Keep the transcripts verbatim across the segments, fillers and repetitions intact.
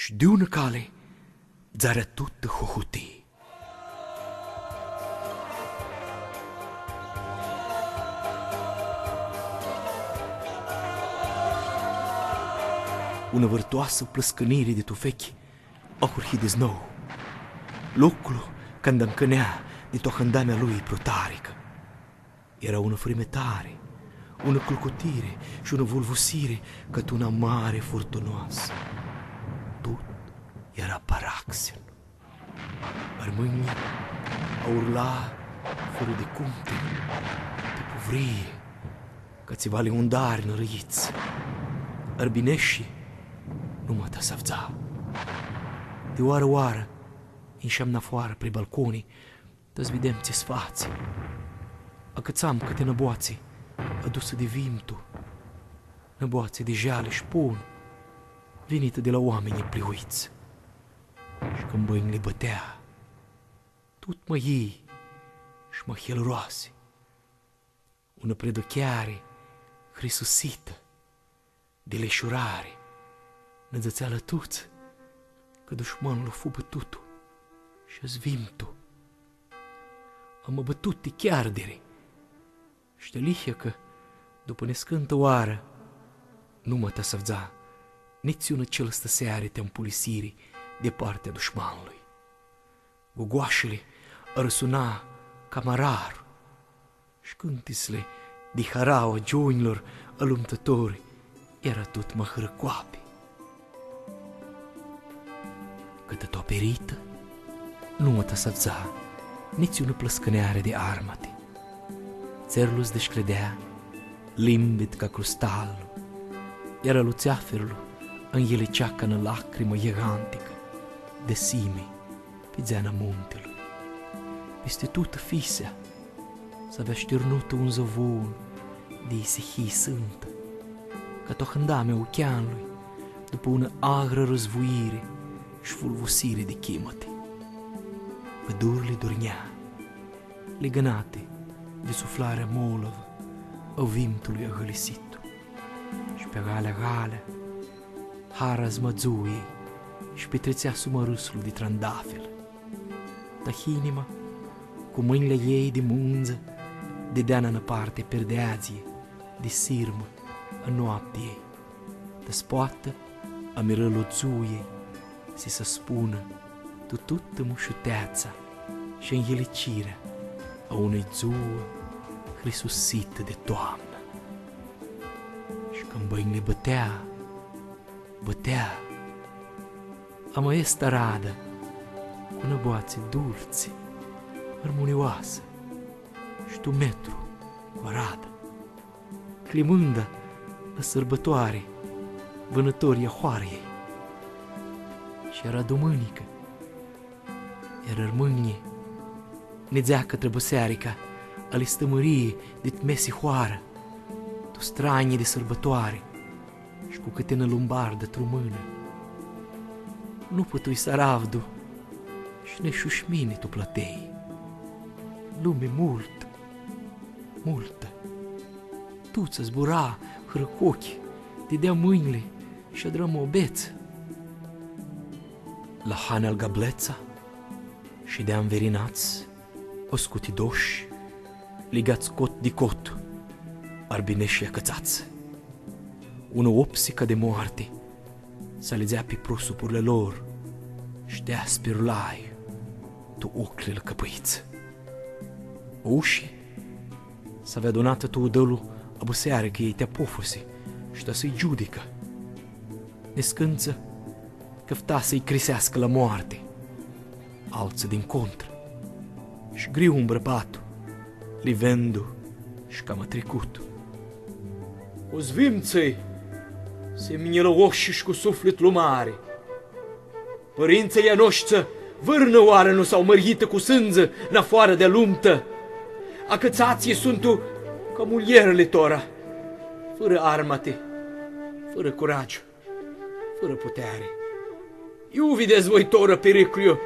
Shi di unã cali dzarea tutã hohotii. Unã vãrtoasã plãscãniri di tufechi ahurhi diznou. Loclu canda ncãnea di tu ahãndamea lui prutaricã. Eara unã frimitari, unã clucutiri shi unã vulvusiri cãtã unã mari furtunoasã. Tut eara paraxin. Armãnjlji aurlã fãrã di cumtini, ti puvrii, ca tsi va li undari nãrãits. Arbineshi numa ta s-avdza. Di oarã-oarã, insheam nafoarã pri balconi, ta s-videm tsi s-fatsi. Acãtsam cãti nã boatsi adusã di vimtu, nã boatsi di jali shi pon, vinitã di la oaminjlji pliuits. Shi cãmbãnjli bãtea, tut ma yii shi ma hãlãroasi. Unã preducheari hrisusitã di lishurari nã dzãtsea la tuts cã dushmanlu fu bãtutu shi s-vimtu. Ama bãtut ti chiardiri. Shi dealihea cã, dupã niscãntã oarã, numa ta s-avdza nitsi unã cãlãstãseari ti ampulisiri di partea dushmanlui. Gugoashili arãsuna cama rar, shi cãntitsli di harauã a gionjlor alumtãtori eara tut ma hãrãcoapi. Cãtã tu apiritã, numa ta s-avdza nitsi unã plãscãneari di armati. Tserlu s-dishcljidea, limbid ca cristallu, iar alutseafirlu anyilicea ca nã lacrimã giganticã, di simi, pi dzeana muntilui. Pisti tutã fisea s-avea shtirnutã un zovon di isihii sãmtã, ca tu ahãndamea a ocheanlui, dupã unã agrã rãzvuiri shi vulvusiri di chimãti. Pãdurli durnjea, ligãnati di suflarea molavã a vimtului agãlisitu. Shi pi agalea-agalea, harazma a dzuãljei sh-pitritsea sumarãslu di trandafil. Tahinima, cu mãnjli a ljei di mundzã, didea nã parti pirdeadzlji di sirmã a noaptiljei, ta s-poatã amirãlu a dzuãljei si s-spunã tu tutã mushuteatsa shi anghilicirea a unei dzuã hrisusitã di toamnã. Shi cãmbãnjli bãtea, bãtea, ama aestã aradã cu nã boatsi dultsi, armunioasã, shi tu metru cu aradã. Cljimãnda la sãrbãtoari, vãnãtori a hoarãljei. Shi eara dumãnicã, iar armãnjlji nidzea cãtrã bãsearica ali Stãmãrii dit mesi hoarã, tu stranji di sãrbãtoari, shi cu cãti nã lumbardã tru mãnã. Nu putui s-aravdu, shi neshu sh-mini tu platei. Lumi multã, multã. Tuts zbura, hãrãcochi, didea mãnjli shi adra muabets. La hanea al Gabletsa shidea nvirinats, oscutidoshi, ligats cot di cot, arbineshi acãtsats. Unã opsica di moarti s-alidzea pi prosupurli a lor, shtea spirlai tu ocljilj cãpãits. Ushi s-avea adunatã tu udãlu a bãsearicãljei ti apofusi, shi ta s-lji giudicã. Niscãntsã cãfta s-lji criseascã la moarti, altsã din contrã. Sh-griu un brãbatu, livendu sh-cama tricutu. Cu svimtsã-lj, s-minjilã oshi sh-cu suflitlu mari. Pãrintsãlj a noshtsã vãrnã oarã nu s-au mãrghitã cu sãndzã nafoarã di alumtã. Acãtsats suntu ca muljerli tora, fãrã armati, fãrã curagiu, fãrã puteari. Iu videts voi tora piriclju?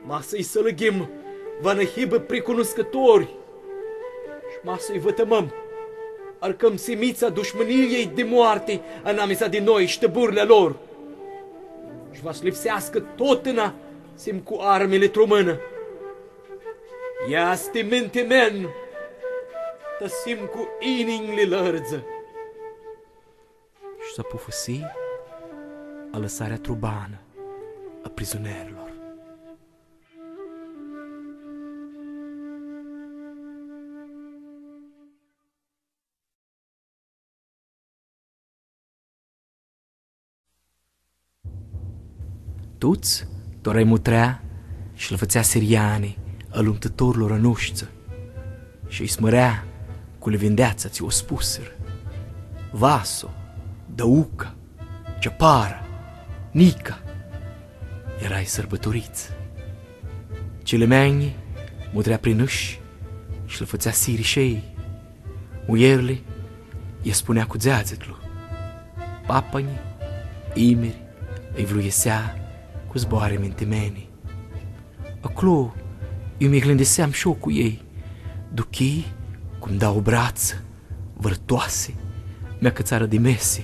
Ma s-lji sãlãghim, va nã hibã pricunuscãtori. Sh-ma s-lji vãtãmãm, arcãm simitsa dushmãniljei di moarti anamisa di noi sh-tãburli a lor. Shi va s-lipseascã totna s-him cu armili tru mãnã. Easti mintimen, ta s-him cu ininjli lãrdzã. Shi s-apufãsi alãsarea tru banã a prizunerilor. Tuts tora lj-mutrea shi lã fãtsea siriani a lumtãtorlor a noshtsã, shi lji s-mãrea cu livindeatsa tsi u spusirã. Vaso, Dauca, Ceapara, Nica, earai sãrbãtorits. Cilimeanjlji mutrea pri nãshi shi lã fãtsea siri shi elj. Muierli lji spunea cu dzeadzitlu. Papanjlji, imiri, lji vluisea cu zboarã mintimeni. Aclo iu mi glãndiseam shi eu cu elj, duchii cum dauã bratsã vãrtoasi mi acãtsarã di mesi,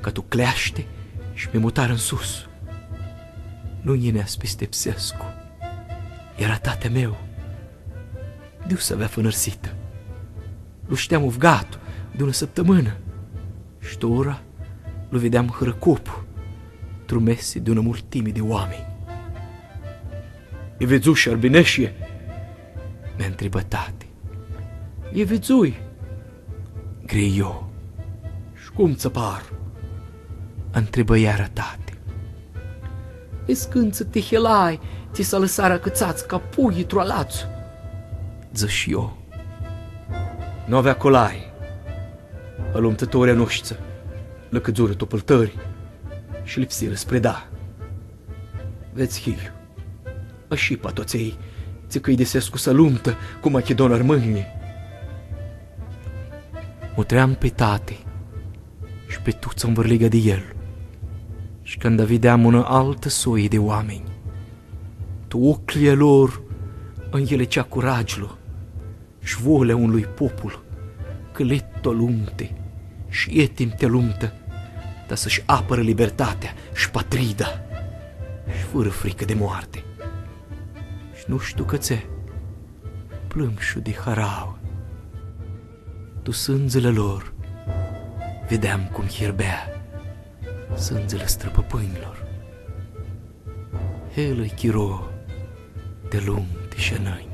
ca tu cleashti, shi mi mutarã nsus. Nu nj-yinea s-pistipsescu. Eara tati a meu. Di iu s-avea fãnãrsitã? Lu shteam uvgatu di unã sãptãmãnã. Shi tora lu videam hãrãcopu, tru mesi di unã multimi di oaminj. Lji vidzushi arbineshi? Mi ntribã tati. Lji vidzui, grei eu. Shi cum tsã par? Ntribã iara tati. Niscãntsã tihelai tsi s-alãsarã acãtsats ca pulji tru alatsu, dzãsh eu. Nu avea colai. Alumtãtorii a noshtsã lã cãdzurã tu pãltãri shi lipsirã s-prida. Vedz, hilju, ashi pa tu atselj tsi cãidisescu s-alumtã cu machidon-armãnjlji. Mutream pi tati shi pi tuts anvãrliga di el, shi canda videam unã altã soi di oaminj, tu oclji a lor ãnyilicea curajlu shi volea unui popul, cãlit tu alumti shi etim ti alumtã, ta s-shi apãrã libertatea shi patrida, shi fãrã fricã di moarti. Shi nu shtiu cãtse, plãmshu di harauã. Tu sãndzili a lor videam cum hirbea sãndzili a strãpãpãnjlor. Helu-i chiro di alumti shi a nai.